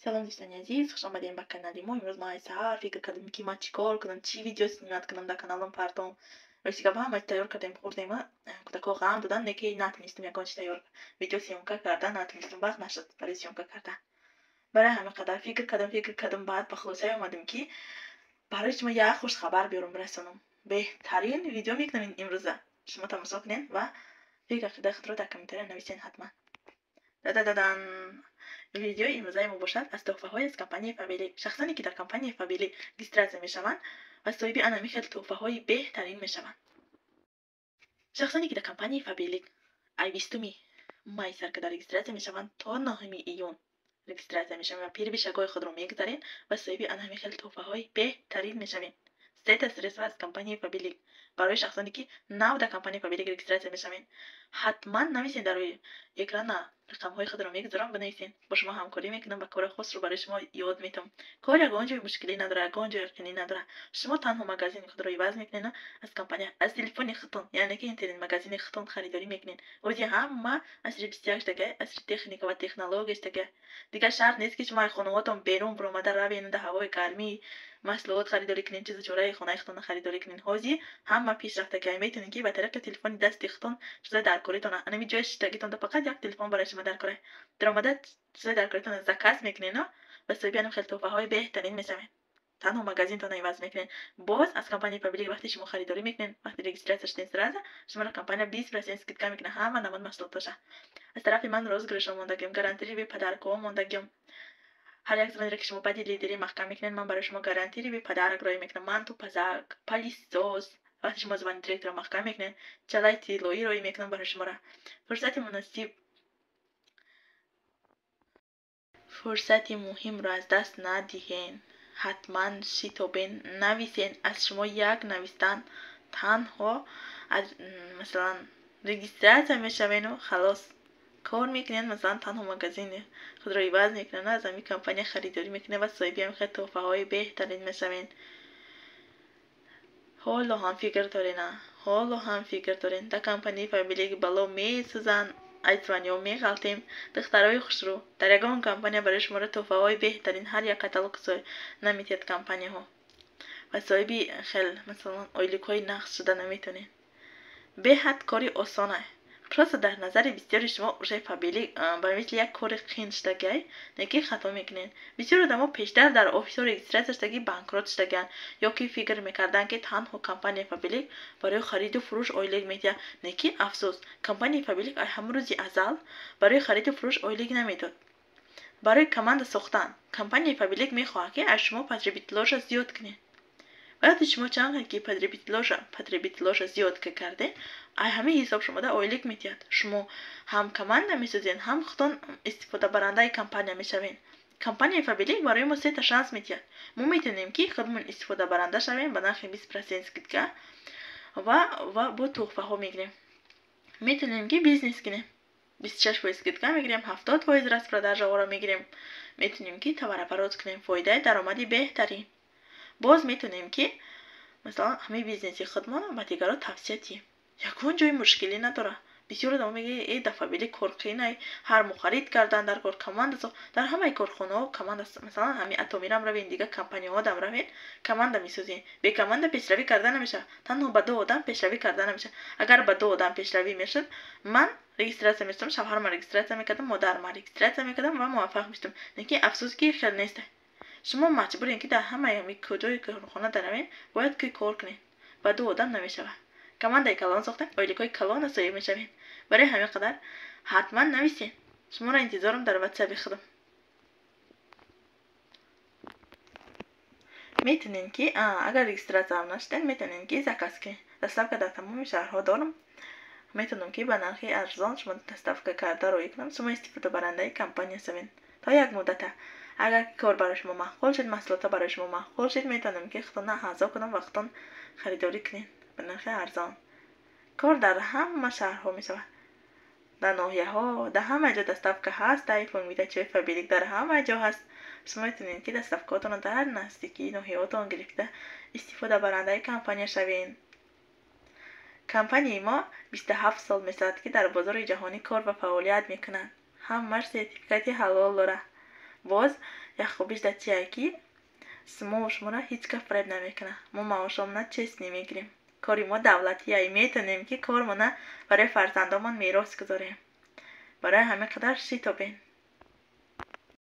Салом, дӯстони азиз, хуш омадем ба канали мо. Имрӯз ман саҳар фикр кардам, ки ман чӣ кор кунам, чӣ видео снимать кунам, дар каналам партом. Рости гап, ҳама тайёр кардем, хӯрдем, кӯдакҳо ғам додан, не ки натонистем ягон чи тайёр, видео съёмка кардан натонистем, вақт нашуд барои съёмка кардан. Барои ҳамин қадар фикр кардам, фикр кардам, баъд ба хулосае омадем, ки барои шумо як хушхабар биёрам, бирасонам. Беҳтарин видео мекунам имрӯза. Шумо тамошо кунед ва фикр ақидаи худро дар комментария нависед ҳатман. Да-да-да-дан! Видеои имрӯзаи мо бошад аз тӯҳфаҳои аз компанияи Фаберлик. Шахсоне ки дар компанияи Фаберлик регистрация мешаванд ва соҳиби ана хел тӯҳфаҳои беҳтарин мешаванд. Шахсоне ки дар компанияи Фаберлик ай 20-уми май сар карда регистрация мешаванд, то 9-уми июн регистрация мешаванд ва первый шагои худро мегузарен ва соҳиби ана хел тӯҳфаҳои беҳтарин мешавед. Сета средства аз компанияи Фаберлик барои шахсоне ки нав дар компанияи Фаберлик регистрация мешавед. Ҳатман нависед, дар рӯи экрана рақамҳои худро мегузорам, бинависед. Бо шумо ҳамкорӣ мекунам ва кори хосро барои шумо ёд метавам. Кор ягон ҷои мушкилӣ надорад, ягон ҷои қинӣ надорад. Шумо танҳо магазини худро иваз мекунед, аз компания, аз телефони худтон, яъне ки интернет-магазини худтон харидорӣ мекунед. Ози ҳама асри 21 шудага, асри техника ва технология шудага. Дигар шарт нест, ки шумо аз хонаҳотон берун баромада равед, дар ҳавои гармӣ маҳсулот харидорӣ кунед, чизу чораи хонаи худтонро харидорӣ кунед. Ҳозир ҳама пешрафтага, метавонед, ки ба тариқи телефони дасти худтон чизои даркоритон, анами ҷои шиштагитон фақат як телефон барои шумо даркора. Даромада чизои даркоритонро заказ мекунед ва соҳиби ана хел тӯҳфаҳои беҳтарин мешавед. Танҳо магазинтонро иваз мекунед. Боз аз компанияи Фаберлик вақте шумо харидорӣ мекунед, вақте регистрация шудед, сразу шуморо компания 20% скидка мекунад ҳама намуд маҳсулотоша. Аз тарафи ман розыгрышҳо мондагиам, гарантированный подаркҳо мондагиам. Ҳар як звониро ки шумо баъди лидерӣ маҳкам мекунед, ман барои шумо гарантированный подарок роӣ мекунам. Манту пазак, пылесос. Вақте шумо звони директорро маҳкам мекунед, чалаи тиллоӣ роӣ мекунам барои шуморо. Фурсати муносиб, фурсати муҳимро аз даст надиҳен. Ҳатман шитобен, нависен. Аз шумо як навистан танҳо аз, масалан, регистрация мешавену халос, кор мекунед. Масалан, танҳо магазини худро иваз мекунед, аз ҳамин компания харидорӣ мекунед ва соҳиби ҳамин хел тӯҳфаҳои беҳтарин мешавед. Ҳоло ҳам фикр дорена, ҳоло ҳам фикр дорен. Дар компанияи Фаберлик бало месӯзанд, аз звониҳо меғалтем. Духтарои хушрӯ, дар ягон компания барои шуморо тӯҳфаҳои беҳтарин ҳар як каталог наметиҳад компанияҳо ва соҳиби хел, масалан, ойликҳои нақс шуда наметавонед. Беҳад кори осона. Просто дар назари бисёри шумо уже Фаберлик ба мисли як кори қин шудагиай, не ки хато мекунед. Бисёр одамо пештар дар офисҳо регистрация шудагӣ банкрот шудагианд ё ки фикр мекарданд, ки танҳо компанияи Фаберлик барои хариду фурӯш ойлик медиҳад. Не ки афсӯс, компанияи Фаберлик ай ҳамон рӯзи азал барои хариду фурӯш ойлик намедод. Барои команда сохтан компанияи Фаберлик мехоҳад, ки аз шумо потребителоша зиёд кунед. Вақте шумо чанд ки потребителоша зиёд кардед, ай ҳамин ҳисоб шумода ойлик медиҳад. Шумо ҳам команда месозед, ҳам худтон истифодабарандаи компания мешавед. Компанияи Фаберлик барои мо сета шанс медиҳад. Мо метавонем, ки худмон истифодабаранда шавем ба нархи 20% скидка ва бо тӯҳфаҳо мегирем. Метавонем, ки бизнес кунем, 26% скидка мегирем, 70% распродажаҳоро мегирем. Метавонем, ки товарооборот кунем, фоидаи даромади беҳтарин. Боз метавонем, ки масалан, ҳамаи бизнеси худмонро ба дигарон тавсия диҳем. Ягон ҷои мушкилӣ надорад. Бисёр одамо мегӯянд: «Э, дар Фаберлик кор қинай, ҳар моҳ харид кардан дар кор, команда сохт». Дар ҳамаи корхонаҳо команда, масалан, ҳамин Атомирам равед, дигар компанияҳодам равед, команда месозед. Бе команда пешравӣ карда намешавад. Танҳо ба ду одам пешравӣ карда намешавад. Агар ба ду одам пешравӣ мешуд, ман регистрация мешудам, шавҳарма регистрация мекардам, модарма регистрация мекардам ва муваффақ мешудам. Лекин афсӯс, ки хел нест. Шумо маҷбурем, ки дар ҳамаи куҷое корхона даравед, бояд ки кор кунед. Ба ду одам намешавад. Командаи калон сохтем, ойликҳои калона соҳиб мешавед. Барои ҳамин қадар ҳатман нависед. Шуморо интизорам дар ватсаби худам. Метавонед, ки агар регистрацияам нашудед, метавонед, ки заказ кунед. Доставка дар тамоми шаҳрҳо дорам. Метавонам, ки ба нархи арзон шумо доставка карда роӣ кунам. Шумо истифодабарандаи компания шавед то як муддата. Агар кор барои шумо маъқул шуд, маҳсулотҳо барои шумо маъқул шуд, метавонам, ки худтонро аъзо кунам ва худтон харидорӣ кунед ба нархи арзон. Кор дар ҳама шаҳрҳо мешавад, дар ноҳияҳо, дар ҳама ҷо доставка ҳаст. Айфон-видачои Фаберлик дар ҳама ҷо ҳаст. Шумо метавонед, ки доставкаҳотонро дар наздикии ноҳияҳотон гирифта, истифодабарандаи компания шавед. Компанияи мо 27 сол мешавад, ки дар бозори ҷаҳонӣ кор ва фаъолият мекунад. Ҳамаш сертификати ҳалол дорад. Боз Як хубиш дар чие, ки мо шуморо ҳеҷ кас фиреб намекунад. Мо маошомона честный мегирем. Кори мо давлатия, метавонем, ки кормона барои фарзандомон мерос гузорем. Барои ҳамин қадар шитобен.